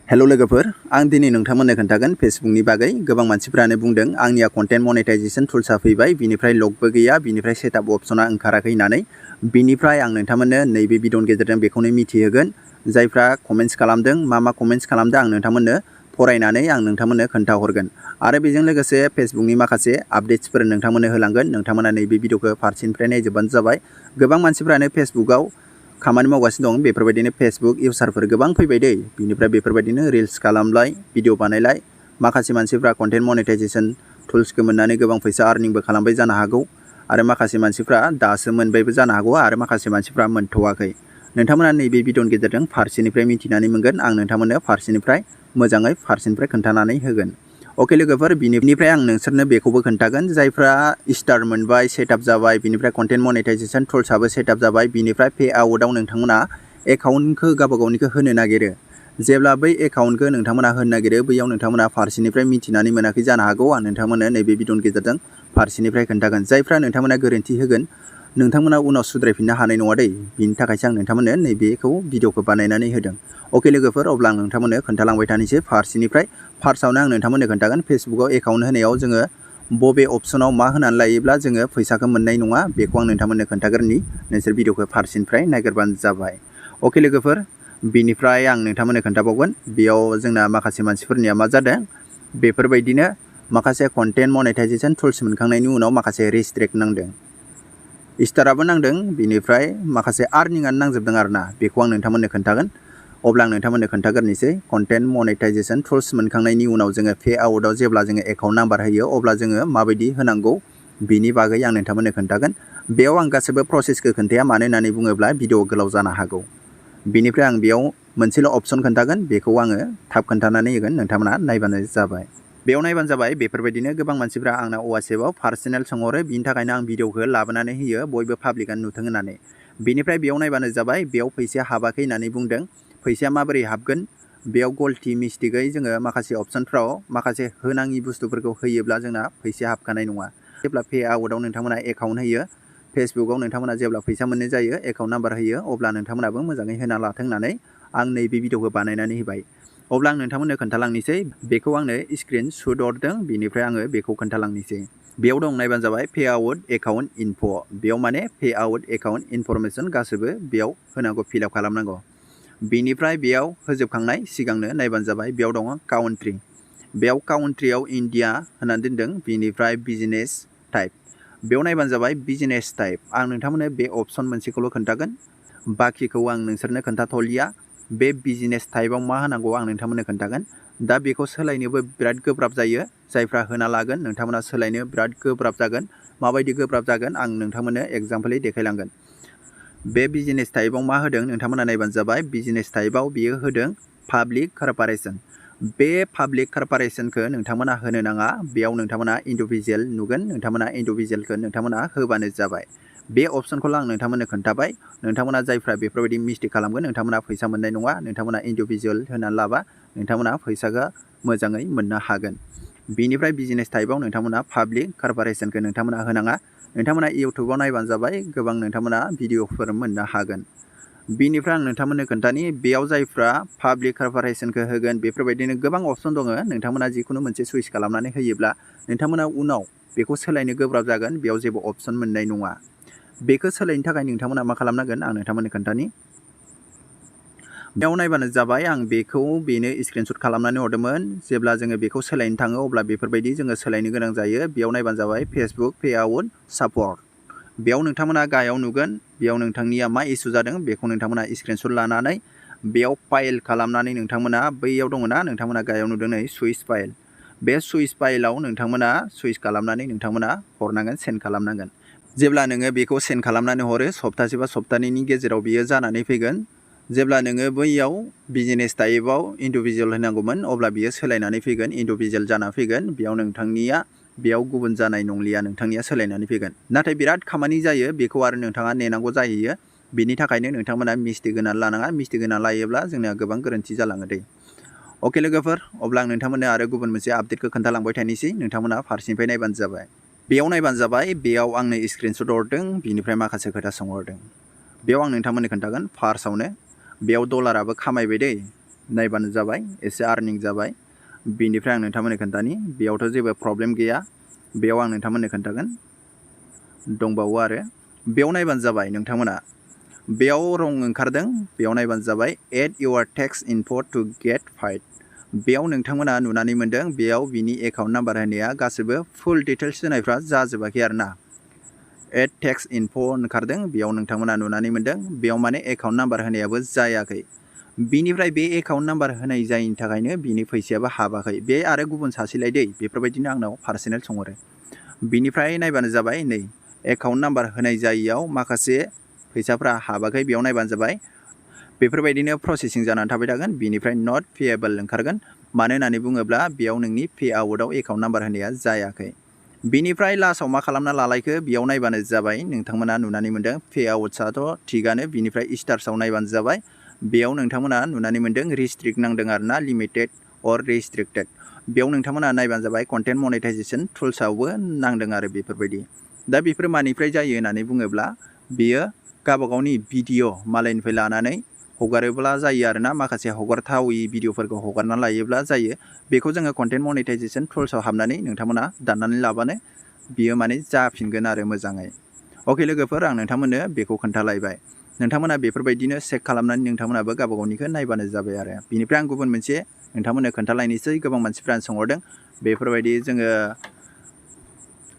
Hello लोगोफोर आं दिनै नोंथांमोननो खोन्थागोन फेसबुकनि बागै गोबां मानसिफोरानो बुंदों आंनिया कन्टेन्ट मनेटाइजेशन टुल्सआ फैबाय बिनिफ्राय लगबो गैया बिनिफ्राय सेटआप अपसना ओंखाराखै होननानै बिनिफ्राय आं नोंथांमोननो नैबे भिडिअनि गेजेरजों बेखौनो मिथिहोगोन जायफ्रा कमेन्ट्स खालामदों मा कमेन्ट्स खालामदों आं नोंथांमोननो फरायनानै आं नोंथांमोननो खोन्थाहरगोन आरो बेजों लोगोसे फेसबुकनि माखासे आपडेट्सफोर नोंथांमोननो होलांगोन नोंथांमोना नैबे भिडिअखौ फारसेनिफ्राय नायजोबबानो जाबाय गोबां मानसिफोरानो फेसबुकआव खामानि मावगासिनो दं बेफोरबायदिनो फेसबुक इउजारफोर गोबां फैबाय दै बिनिफ्राय बेफोरबायदिनो रिल्स खालामलाय भिडिअ बानायलाय माखासे मानसिफ्रा कन्टेन्ट मनेटाइजेशन टुल्सखौ मोननानै गोबां फैसा आर्निंबो खालामबाय जानो हागौ आरो माखासे मानसिफ्रा दासो मोनबायबो जानो हागौ आरो माखासे मानसिफ्रा मोनथ'वाखै नोंथांमोना नैबे भिडिअनि गेजेरजों फारसेनिफ्राय मिथिनानै मोनगोन आं नोंथांमोननो फारसेनिफ्राय मोजाङै फारसेनिफ्राय खोन्थानानै होगोन अके लोगोफोर बिनिफ्राय आं नोंसोरनो बेखौबो खोन्थागोन जायफ्रा स्टार मोनबाय सेटआप जाबाय बिनिफ्राय कन्टेन्ट मनेटाइजेशन टुल्सआबो सेटआप जाबाय बिनिफ्राय पे आउटआव नोंथांमोना एकाउन्टखौ गावबा गावनिखौ होनो नागिरो जेब्ला बै एकाउन्टखौ नोंथांमोना होनो नागिरो बैयाव नोंथांमोना फारसेनिफ्राय मिथिनानै मोनाखै जानो हागौ आं नोंथांमोननो नैबे भिडिअनि गेजेरजों फारसेनिफ्राय खोन्थागोन जायफ्रा नोंथांमोना गोरोन्थि होगोन नोंथांमोना उनाव सुद्रायफिननो हानाय नङा दै बिनि थाखायसो आं नोंथांमोननो नैबेखौ भिडिअखौ बानायनानै होदों अके लोगोफोर अब्ला आं नोंथांमोननो खोन्थालांबाय थानोसै फारसेनिफ्राय फार्स्टआवनो आं नोंथांमोननो खोन्थागोन फेसबुकआव एकाउन्ट होनायाव जोङो बबे अपसनाव मा होनानै लायोब्ला जोङो फैसाखौ मोननाय नङा बेखौ आं नोंथांमोननो खोन्थागोरनि नोंसोर भिडिअखौ फारसेनिफ्राय नायग्रोबानो जाबाय अके लोगोफोर बिनिफ्राय आं नोंथांमोननो खोन्थाबावगोन बेयाव जोंना माखासे मानसिफोरनिया मा जादों बेफोरबायदिनो माखासे कन्टेन्ट मनेटाइजेशन टुल्स मोनखांनायनि उनाव माखासे रिस्ट्रिक्ट नांदों स्टाराबो नांदों बिनिफ्राय माखासे आर्निंआनो नांजोबदों आरोना बेखौ आं नोंथांमोननो खोन्थागोन अब्ला आं नोंथांमोननो खोन्थागोरनोसै कन्टेन्ट मनेटाइजेशन टुल्स मोनखांनायनि उनाव जोङो पे आउटआव जेब्ला जोङो एकाउन्ट नाम्बार होयो अब्ला जोङो माबायदि होनांगौ बिनि बागै आं नोंथांमोननो खोन्थागोन बेयाव आं गासैबो प्रसेसखौ खोन्थाया मानो होननानै बुङोब्ला भिडिअ गोलाव जानो हागौ बिनिफ्राय आं बेयाव मोनसेल' अपसन खोन्थागोन बेखौ आङो थाब खोन्थानानै होगोन नोंथांमोना नायबानो जाबाय बेयाव नायबानो जाबाय बेफोरबायदिनो गोबां मानसिफ्रा आंना वाट्सएपआव पार्सनेल सोंहरो बिनि थाखायनो आं भिडिअखौ लाबोनानै होयो बयबो पाब्लिकआनो नुथों होननानै बिनिफ्राय बेयाव नायबानो जाबाय बेयाव फैसाया हाबाखै होननानै बुंदों फैसाया माबोरै हाबगोन बेयाव गलति मिस्टेकै जोङो माखासे अपसनफ्राव माखासे होनाङि बुस्थुफोरखौ होयोब्ला जोंना फैसाया हाबखानाय नङा जेब्ला पे आउटआव नोंथांमोना एकाउन्ट होयो फेसबुकआव नोंथांमोना जेब्ला फैसा मोननाय जायो एकाउन्ट नाम्बार होयो अब्ला नोंथांमोनाबो मोजाङै होना लाथों होननानै आं नैबे भिडिअखौ बानायनानै होबाय अब्ला आं नोंथांमोननो खोन्थालांनोसै बेखौ आंनो स्क्रिन शट हरदों बिनिफ्राय आङो बेखौ खोन्थालांनोसै बेयाव दं नायबानो जाबाय पे आउट एकाउन्ट इनफ' बेयाव माने पे आउट एकाउन्ट इनफरमेसन गासैबो बेयाव होनांगौ फिलआप खालामनांगौ बिनिफ्राय बेयाव होजोबखांनाय सिगांनो नायबानो जाबाय बेयाव दङ काउन्ट्रि बेयाव काउन्ट्रियाव इन्डिया होनानै दोनदों बिनिफ्राय बिजनेस टाइप बेयाव नायबानो जाबाय बिजनेस टाइप आं नोंथांमोननो बे अपसन मोनसेखौल' खोन्थागोन बाखिखौ आं नोंसोरनो खोन्थाथ'लिया बे बिजनेस टाइपआव मा होनांगौ आं नोंथांमोननो खोन्थागोन दा बेखौ सोलायनोबो बिराद गोब्राब जायो जायफ्रा होना लागोन नोंथांमोना सोलायनो बिराद गोब्राब जागोन माबायदि गोब्राब जागोन आं नोंथांमोननो एग्जाम्पलयै देखायलांगोन बे बिजनेस टाइपआव मा होदों नोंथांमोना नायबानो जाबाय बिजनेस टाइपआव बियो होदों पाब्लिक कर्प'रेसन बे पाब्लिक कर्प'रेसनखौ नोंथांमोना होनो नाङा बेयाव नोंथांमोना इन्डिभिजुवेल नुगोन नोंथांमोना इन्डिभिजुवेलखौ नोंथांमोना होबानो जाबाय बे अपसनखौल' आं नोंथांमोननो खोन्थाबाय नोंथांमोना जायफ्रा बेफोरबायदि मिस्टेक खालामगोन नोंथांमोना फैसा मोननाय नङा नोंथांमोना इन्डिभिजुवेल होनानै लाबा नोंथांमोना फैसाखौ मोजाङै मोननो हागोन बिनिफ्राय बिजनेस टाइपआव नोंथांमोना पाब्लिक कर्प'रेसनखौ नोंथांमोना होनाङा नोंथांमोना इउटुबाव नायबानो जाबाय गोबां नोंथांमोना भिडिअफोर मोननो हागोन बिनिफ्राय आं नोंथांमोननो खोन्थानि बेयाव जायफ्रा पाब्लिक कर्प'रेसनखौ होगोन बेफोरबायदिनो गोबां अपसन दङ नोंथांमोना जिखुनु मोनसे सुइस खालामनानै होयोब्ला नोंथांमोना उनाव बेखौ सोलायनो गोब्राब जागोन बेयाव जेबो अपसन मोननाय नङा बेखौ सोलायनो थाखाय नोंथांमोना मा खालामनांगोन आं नोंथांमोननो खोन्थानि बेयाव नायबानो जाबाय आं बेखौ बेनो स्क्रिनशट खालामनानै हरदोंमोन जेब्ला जोङो बेखौ सोलायनो थाङो अब्ला बेफोरबायदि जोङो सोलायनो गोनां जायो बेयाव नायबानो जाबाय फेसबुक पे आउट सापर्ट बेयाव नोंथांमोना गाहायाव नुगोन बेयाव नोंथांनिया मा इसु जादों बेखौ नोंथांमोना स्क्रिनशट लानानै बेयाव फाइल खालामनानै नोंथांमोना बैयाव दङना नोंथांमोना गाहायाव नुदों नै सुइस फाइल बे सुइस फाइलाव नोंथांमोना सुइस खालामनानै नोंथांमोना हरनांगोन सेन्ड खालामनांगोन जेब्ला नोङो बेखौ सेन्ड खालामनानै हरो सप्तासे बा सप्तानैनि गेजेराव बियो जानानै फैगोन जेब्ला नोङो बैयाव बिजनेस टाइपआव इन्डिभिजुवेल होनांगौमोन अब्ला बियो सोलायनानै फैगोन इन्डिभिजुवेल जाना फैगोन बेयाव नोंथांनिया बेयाव गुबुन जानाय नंलिया नोंथांनिया सोलायनानै फैगोन नाथाय बिराद खामानि जायो बेखौ आरो नोंथाङा नेनांगौ जाहैयो बिनि थाखायनो नोंथांमोना मिस्टेक होनानै लानाङा मिस्टेक होनानै लायोब्ला जोंना गोबां गोरोन्थि जालाङो दै अके लोगोफोर अब्ला आं नोंथांमोननो आरो गुबुन मोनसे आपडेटखौ खोन्थालांबाय थानोसै नोंथांमोना फारसेनिफ्राय नायबानो जाबाय बेयाव नायबानो जाबाय बेयाव आंनो स्क्रिनशट हरदों बिनिफ्राय माखासे खोथा सोंहरदों बेयाव आं नोंथांमोननो खोन्थागोन फार्स्टआवनो बेयाव डलाराबो खामायबाय दै नायबानो जाबाय एसे आर्निं जाबाय। बिनिफ्राय आं नोंथांमोननो खोन्थानि बेयावथ' जेबो प्रब्लेम गैया। बेयाव आं नोंथांमोननो खोन्थागोन दंबावो आरो बेयाव नायबानो जाबाय नोंथांमोना बेयाव रं ओंखारदों बेयाव नायबानो जाबाय add your text info' to get paid. बेयाव नोंथांमोना नुनानै मोन्दों बेयाव बिनि एकाउन्ट नाम्बार होनाया गासैबो फुल डिटेल्स होनायफ्रा जाजोबाखै आरोना। एड टेक्स इनफ' ओंखारदों बेयाव नोंथांमोना नुनानै मोन्दों बेयाव माने एकाउन्ट नाम्बार होनायाबो जायाखै। बिनिफ्राय बे एकाउन्ट नाम्बार होनाय जायैनि थाखायनो बिनि फैसायाबो हाबाखै। बे आरो गुबुन सासेलाय दै बेफोरबायदिनो आंनाव पार्सनेल सोंहरो। बिनिफ्राय नायबानो जाबाय नै एकाउन्ट नाम्बार होनाय जायैयाव माखासे फैसाफ्रा हाबाखै बेयाव नायबानो जाबाय बेफोरबायदिनो प्रसेसिं जानानै थाबाय थागोन। बिनिफ्राय नट पेएबल ओंखारगोन मानो होननानै बुङोब्ला बेयाव नोंनि पे आउटआव एकाउन्ट नाम्बार होनाया जायाखै। बिनिफ्राय लास्टआव मा खालामना लालायखो बेयाव नायबानो जाबाय नोंथांमोना नुनानै मोन्दों पे आउट्सआथ' थिगानो। बिनिफ्राय स्टार्सआव नायबानो जाबाय बेयाव नोंथांमोना नुनानै मोन्दों रिस्ट्रिक्ट नांदों आरोना लिमिटेड अर रेस्ट्रिक्टेड। बेयाव नोंथांमोना नायबानो जाबाय कन्टेन्ट मनेटाइजेसन टुल्सआवबो नांदों आरो बेफोरबायदि। दा बेफोर मानिफ्राय जायो होननानै बुङोब्ला बेयो गावबागावनि भिडिअ मालायनिफ्राय लानानै हगारोब्ला जायो आरोना। माखासे हगारथावै भिडिअफोरखौ हगारना लायोब्ला जायो। बेखौ जोङो कन्टेन्ट मनेटाइजेसन टुल्सआव हाबनानै नोंथांमोना दाननानै लाबानो बियो माने जाफिनगोन आरो मोजाङै। अके लोगोफोर आं नोंथांमोननो बेखौ खोन्थालायबाय। नोंथांमोना बेफोरबायदिनो चेक खालामनानै नोंथांमोनाबो गावबागावनिखौ नायबानो जाबाय आरो। बिनिफ्राय आं गुबुन मोनसे नोंथांमोननो खोन्थालायनोसै। गोबां मानसिफ्रानो सोंहरदों बेफोरबायदि जोङो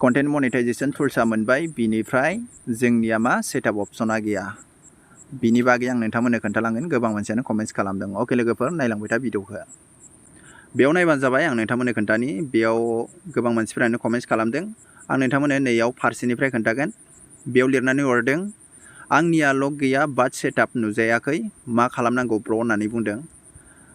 कन्टेन्ट मनेटाइजेसन टुल्सआ मोनबाय बिनिफ्राय जोंनिया मा सेटआप अपसना गैया। बिनि बागै आं नोंथांमोननो खोन्थालांगोन। गोबां मानसियानो कमेन्ट्स खालामदों। अके लोगोफोर नायलांबाय था भिडिअखौ। बेयाव नायबानो जाबाय आं नोंथांमोननो खोन्थानि बेयाव गोबां मानसिफ्रानो कमेन्ट्स खालामदों। आं नोंथांमोननो नैयाव फारसेनिफ्राय खोन्थागोन। बेयाव लिरनानै हरदों आंनिया लग गैया बाट सेटआप नुजायाखै मा खालामनांगौ ब्र' होननानै बुंदों।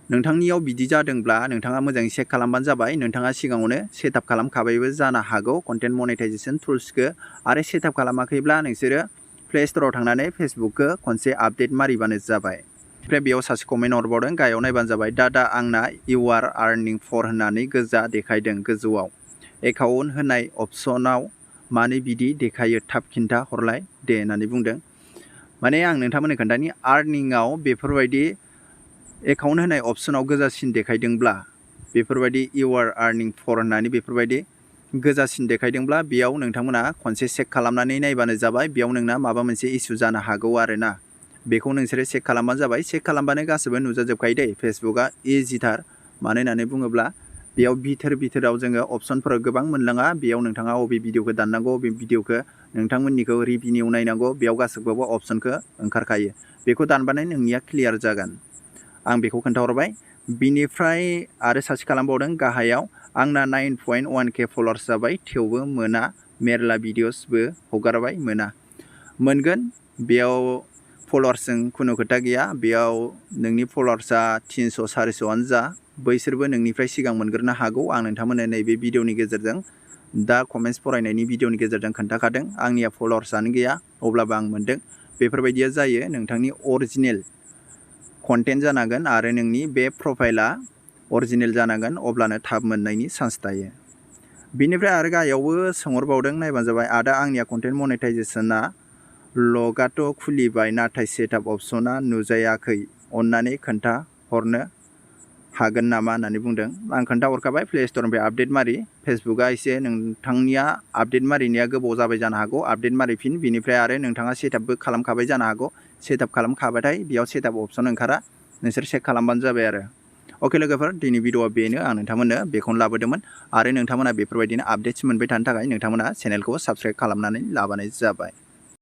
नोंथांनियाव बिदि जादोंब्ला नोंथाङा मोजाङै चेक खालामबानो जाबाय। नोंथाङा सिगाङावनो सेटआप खालामखाबायबो जानो हागौ कन्टेन्ट मनेटाइजेसन टुल्सखौ। आरो सेटआप खालामाखैब्ला नोंसोरो प्ले स्ट'राव थांनानै फेसबुकखौ खनसे आपडेट मारिबानो जाबाय। ओमफ्राय बेयाव सासे कमेन्ट हरबावदों गाहायाव नायबानो जाबाय दा आंना इउ आर आर्निं फर होननानै गोजा देखायदों गोजौआव एकाउन्ट होनाय अपसनाव मानो बिदि देखायो थाब खिन्था हरलाय दे होननानै बुंदों। माने आं नोंथांमोननो खोन्थानि आर्निंआव बेफोरबायदि एकाउन्ट होनाय अपसनाव गोजासिन देखायदोंब्ला बेफोरबायदि इउ आर आर्निं फर होननानै बेफोरबायदि गोजासिन देखायदोंब्ला बेयाव नोंथांमोना खनसे चेक खालामनानै नायबानो जाबाय। बेयाव नोंना माबा मोनसे इसु जानो हागौ आरोना। बेखौ नोंसोरो चेक खालामबानो जाबाय। चेक खालामबानो गासैबो नुजाजोबखायो दै। फेसबुकआ इजिथार मानो होननानै बुङोब्ला बेयाव बिथोराव जोङो अपसनफोराव गोबां मोनलाङा। बेयाव नोंथाङा अबे भिडिअखौ दाननांगौ अबे भिडिअखौ नोंथांमोननिखौ रिभिनिउ नायनांगौ बेयाव गासैखौबो अपसनखौ ओंखारखायो। बेखौ दानबानो नोंनिया क्लियार जागोन। आं बेखौ खोन्थाहरबाय। बिनिफ्राय आरो सासे खालामबावदों गाहायाव आंना 9.1K फलोवार्स जाबाय थेवबो मोना मेरला भिडिअसबो हगारबाय मोना। मोनगोन बेयाव फलोवार्सजों खुनु खोथा गैया। बेयाव नोंनि फलोवार्सआ 300-400आनो जा बैसोरबो नोंनिफ्राय सिगां मोनग्रोनो हागौ। आं नोंथांमोननो नैबे भिडिअनि गेजेरजों दा कमेन्ट्स फरायनायनि भिडिअनि गेजेरजों खोन्थाखादों आंनिया फलोवार्सआनो गैया अब्लाबो आं मोनदों। बेफोरबायदिया जायो नोंथांनि अरिजिनेल कन्टेन्ट जानांगोन आरो नोंनि बे प्रफाइला अरिजिनेल जानांगोन अब्लानो थाब मोननायनि चान्स थायो। बिनिफ्राय आरो गाहायावबो सोंहरबावदों नायबानो जाबाय आदा आंनिया कन्टेन्ट मनेटाइजेसना लगाथ' खुलिबाय नाथाय सेटआप अपसना नुजायाखै अन्नानै खोन्था हरनो हागोन नामा होननानै बुंदों। आं खोन्थाहरखाबाय प्ले स्ट'रनिफ्राय आपडेट मारि। फेसबुकआ एसे नोंथांनिया आपडेट मारिनाया गोबाव जाबाय जानो हागौ आपडेट मारिफिन। बिनिफ्राय आरो नोंथाङा सेटआपबो खालामखाबाय जानो हागौ। सेटआप खालामखाबाथाय बेयाव सेटआप अपसन ओंखारा नोंसोर चेक खालामबानो जाबाय आरो। अके लोगोफोर दिनै भिडिअआ बेनो आं नोंथांमोननो बेखौनो लाबोदोंमोन। आरो नोंथांमोना बेफोरबायदिनो आपडेट्स मोनबाय थानो थाखाय नोंथांमोना चेनेलखौ साबस्क्राइब खालामनानै लाबानो जाबाय।